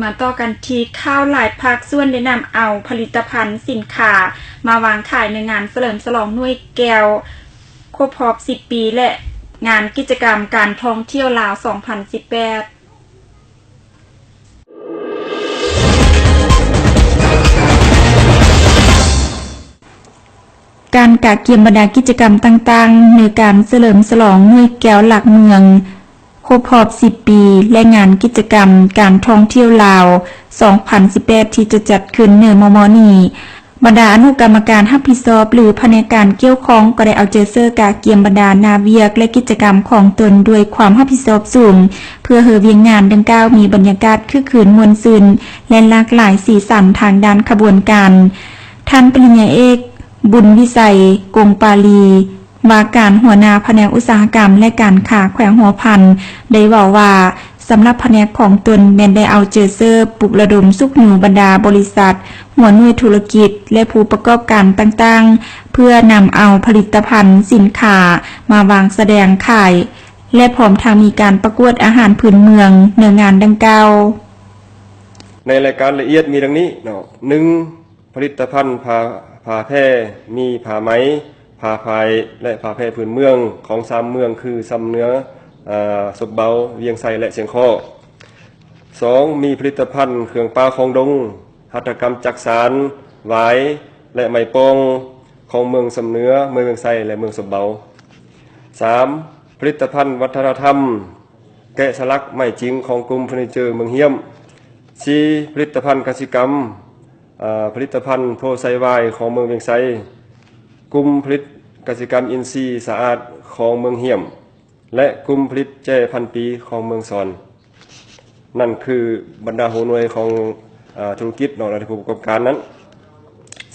ມາຕໍ່ກັນທີ່ຂ່າວຫຼາຍພາກສ່ວນໄດ້ນຳເອົາຜະລິດຕະພັນສິນຄ້າມາວາງຂາຍໃນງານສະເຫຼີມສະຫຼອງໜ່ວຍແກ້ວຄົບຮອບສິບປີ ແລະ ງານກິດຈະກຳການທ່ອງທ່ຽວລາວສອງພັນສິບແປດ. ການກະກຽມບັນດາກິດຈະກຳຕ່າງໆ ໃນການສະເຫຼີມສະຫຼອງໜ່ວຍແກ້ວຫຼັກເມືອງຄົບຮອບສິບປີ ແລະ ງານກິດຈະກຳການທ່ອງທ່ຽວລາວສອງພັນສິບແປດ ທີ່ຈະຈັດຂຶ້ນໃນມໍ່ໆນີ້, ບັນດາອະນຸກຳມະການຮັບຜິດຊອບ ຫຼື ພະແນກການກ່ຽວຂ້ອງ ກໍໄດ້ເອົາໃຈໃສ່ກະກຽມບັນດາໜ້າວຽກ ແລະ ກິດຈະກຳຂອງຕົນດ້ວຍຄວາມຮັບຜິດຊອບສູງ ເພື່ອໃຫ້ວຽກງານດັ່ງກ່າວມີບັນຍາກາດຄຶກຄື້ນມ່ວນຊື່ນ ແລະ ຫຼາກຫຼາຍສີສັນທາງດ້ານຂະບວນການ. ທ່ານປະລິນຍາເອກ ບຸນວິໄສ ກົງປາລີ ວ່າການຫົວໜ້າພະແນກອຸດສາຫະກຳ ແລະ ການຄ້າແຂວງຫົວພັນ ໄດ້ເວົ້າວ່າ ສຳລັບພະແນກຂອງຕົນແມ່ນໄດ້ເອົາໃຈໃສ່ປຸກລະດົມຊຸກຍູ້ບັນດາບໍລິສັດ, ຫົວໜ່ວຍທຸລະກິດ ແລະ ຜູ້ປະກອບການຕ່າງໆ ເພື່ອນຳເອົາຜະລິດຕະພັນສິນຄ້າມາວາງສະແດງຂາຍ ແລະ ພ້ອມທັງມີການປະກວດອາຫານພື້ນເມືອງໃນງານດັ່ງກ່າວ. ໃນລາຍການລະອຽດມີດັ່ງນີ້ເນາະ, ໜຶ່ງ ຜະລິດຕະພັນຜ້າ ຜ້າແພ ມີຜ້າໄໝ, ຜ້າຝ້າຍ ແລະ ຜ້າແພພື້ນເມືອງຂອງສາມເມືອງ ຄື ຊຳເໜືອ, ອາ, ສົບເບົາ, ວຽງໄຊ ແລະ ຊຽງຄໍ້. ສອງ ມີຜະລິດຕະພັນເຄື່ອງປ່າຂອງດົງ, ຫັດຖະກຳຈັກສານ, ຫວາຍ ແລະ ໄມ້ປ່ອງ ຂອງເມືອງຊຳເໜືອ, ເມືອງວຽງໄຊ ແລະ ເມືອງສົບເບົາ. ສາມ ຜະລິດຕະພັນວັດທະນະທຳ ແກະສະຫຼັກໄມ້ຈິງຂອງກຸ່ມເຟີນີເຈີເມືອງຫ້ຽມ. ສີ່ ຜະລິດຕະພັນກະສິກຳ, ອາ, ຜະລິດຕະພັນໂພໄຊວາຍຂອງເມືອງວຽງໄຊ, ກຸ່ມຜະລິດກະສິກຳອິນຊີສະອາດຂອງເມືອງຫ້ຽມ ແລະ ກຸ່ມຜະລິດແຈ້ພັນປີຂອງເມືອງສອນ. ນັ້ນຄືບັນດາຫົວໜ່ວຍຂອງ, ອາ, ທຸລະກິດເນາະ ແລະ ຜູ້ປະກອບການນັ້ນ.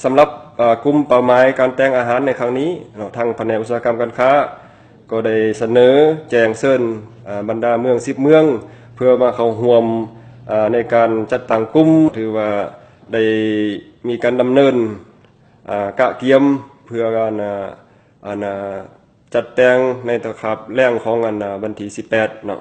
ສຳລັບ, ອາ, ກຸ່ມເປົ້າໝາຍການແຕ່ງອາຫານໃນຄັ້ງນີ້ເນາະ, ທາງພະແນກອຸດສາຫະກຳການຄ້າ ກໍໄດ້ສະເໜີແຈ້ງເຊີນ, ອາ, ບັນດາເມືອງສິບເມືອງ ເພື່ອມາເຂົ້າຮ່ວມ, ອາ, ໃນການຈັດຕັ້ງກຸ່ມ. ຖືວ່າໄດ້ມີການດຳເນີນ, ອາ, ກະກຽມເພື່ອການ, ອາ, ອັນ, ອາ, ຈັດແຕ່ງໃນຕອນຄາບແລງຂອງ, ອັນ, ອາ, ວັນທີສິບແປດເນາະ.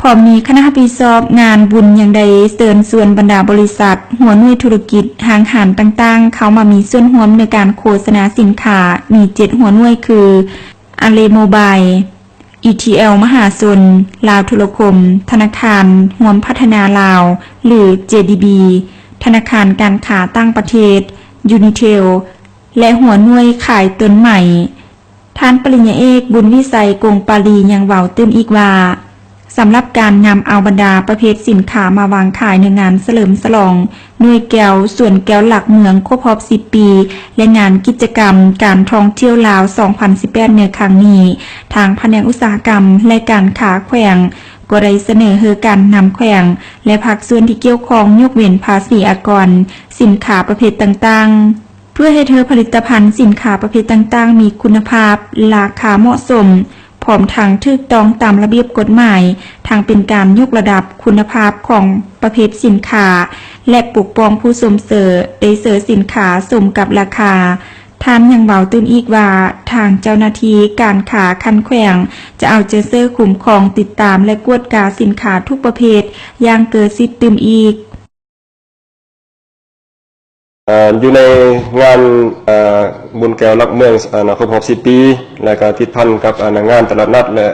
ພ້ອມມີຄະນະຮັບຜິດຊອບງານບຸນຍັງໄດ້ເຊີນຊວນບັນດາບໍລິສັດ, ຫົວໜ່ວຍທຸລະກິດ, ຫ້າງຮ້ານຕ່າງໆ ເຂົ້າມາມີສ່ວນຮ່ວມໃນການໂຄສະນາສິນຄ້າ ມີເຈັດຫົວໜ່ວຍຄື ອາລີໂມບາຍ, ອີທີແອລ ມະຫາຊົນ, ລາວໂທລະຄົມ, ທະນາຄານຮ່ວມພັດທະນາລາວ ຫຼື ເຈດີບີ, ທະນາຄານການຄ້າຕ່າງປະເທດ, ຢູນິເທລ ແລະ ຫົວໜ່ວຍຂາຍຕົ້ນໄມ້. ທ່ານປະລິນຍາເອກ ບຸນວິໄສ ກົງປາລີ ຍັງເວົ້າຕື່ມອີກວ່າ, ສຳລັບການນຳເອົາບັນດາປະເພດສິນຄ້າມາວາງຂາຍໃນງານສະເຫຼີມສະຫຼອງໜ່ວຍແກ້ວສວນແກ້ວຫຼັກເມືອງຄົບຮອບສິບປີ ແລະ ງານກິດຈະກຳການທ່ອງທ່ຽວລາວສອງພັນສິບແປດໃນຄັ້ງນີ້, ທາງພະແນກອຸດສາຫະກຳ ແລະ ການຄ້າແຂວງ ກໍໄດ້ສະເໜີໃຫ້ການນຳແຂວງ ແລະ ພາກສ່ວນທີ່ກ່ຽວຂ້ອງຍົກເວັ້ນພາສີອາກອນສິນຄ້າປະເພດຕ່າງໆ. ເພື່ອເຮັດໃຫ້ຜະລິດຕະພັນສິນຄ້າປະເພດຕ່າງໆມີຄຸນນະພາບ, ລາຄາເໝາະສົມ, ພ້ອມທັງຖືກຕ້ອງຕາມລະບຽບກົດໝາຍ, ທັງເປັນການຍົກລະດັບຄຸນນະພາບຂອງປະເພດສິນຄ້າ ແລະ ປົກປ້ອງຜູ້ຊົມເຊີ, ໄດ້ເຊີສິນຄ້າສົມກັບລາຄາ. ທ່ານຍັງເວົ້າຕື່ມອີກວ່າ, ທາງເຈົ້າໜ້າທີ່ການຄ້າຂັ້ນແຂວງ ຈະເອົາໃຈໃສ່ຄຸ້ມຄອງ, ຕິດຕາມ ແລະ ກວດກາສິນຄ້າທຸກປະເພດຢ່າງໃກ້ຊິດຕື່ມອີກ. ເອີ່ ຢູ່ໃນງານ, ເອີ່ ບຸນແກ້ວຫຼັກເມືອງ, ເອີ່ ຄົບຮອບສິບປີ ແລະ ກໍຕິດພັນກັບ, ເອີ່ ງານຕະຫຼາດນັດ ແລະ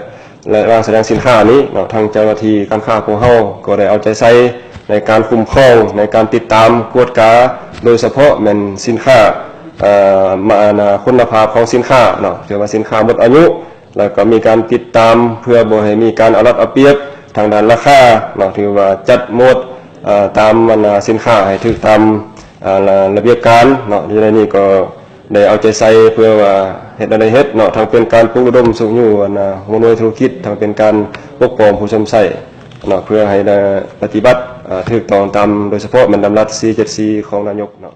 ແລະ ວາງສະແດງສິນຄ້ານີ້ເນາະ, ທາງເຈົ້າໜ້າທີ່ການຄ້າພວກເຮົາກໍໄດ້ເອົາໃຈໃສ່ໃນການຄຸ້ມຄອງ, ໃນການຕິດຕາມກວດກາ, ໂດຍສະເພາະແມ່ນສິນຄ້າ, ເອີ່ ມາ, ອັນ, ຄຸນນະພາບຂອງສິນຄ້າເນາະ, ຖືວ່າສິນຄ້າໝົດອາຍຸ ແລ້ວກໍມີການຕິດຕາມເພື່ອບໍ່ໃຫ້ມີການເອົາລັດເອົາປຽບທາງດ້ານລາຄາເນາະ, ຖືວ່າຈັດໝວດ, ເອີ່ ຕາມ ອັນ ສິນຄ້າໃຫ້ຖືກຕາມ, ເອີ່ ລະ, ລະບຽບການເນາະ. ຢູ່ໃນນີ້ກໍໄດ້ເອົາໃຈໃສ່ເພື່ອວ່າເຮັດແນວໃດເຮັດເນາະ, ທັງເປັນການປຸກລະດົມຊຸກຍູ້ ອັນ ຫົວໜ່ວຍທຸລະກິດ, ທັງເປັນການປົກປ້ອງຜູ້ຊົມໃຊ້ເນາະ, ເພື່ອໃຫ້ໄດ້ປະຕິບັດ, ເອີ່ ຖືກຕ້ອງຕາມ, ໂດຍສະເພາະແມ່ນດຳລັດສີ່ເຈັດສີ່ຂອງນາຍົກເນາະ.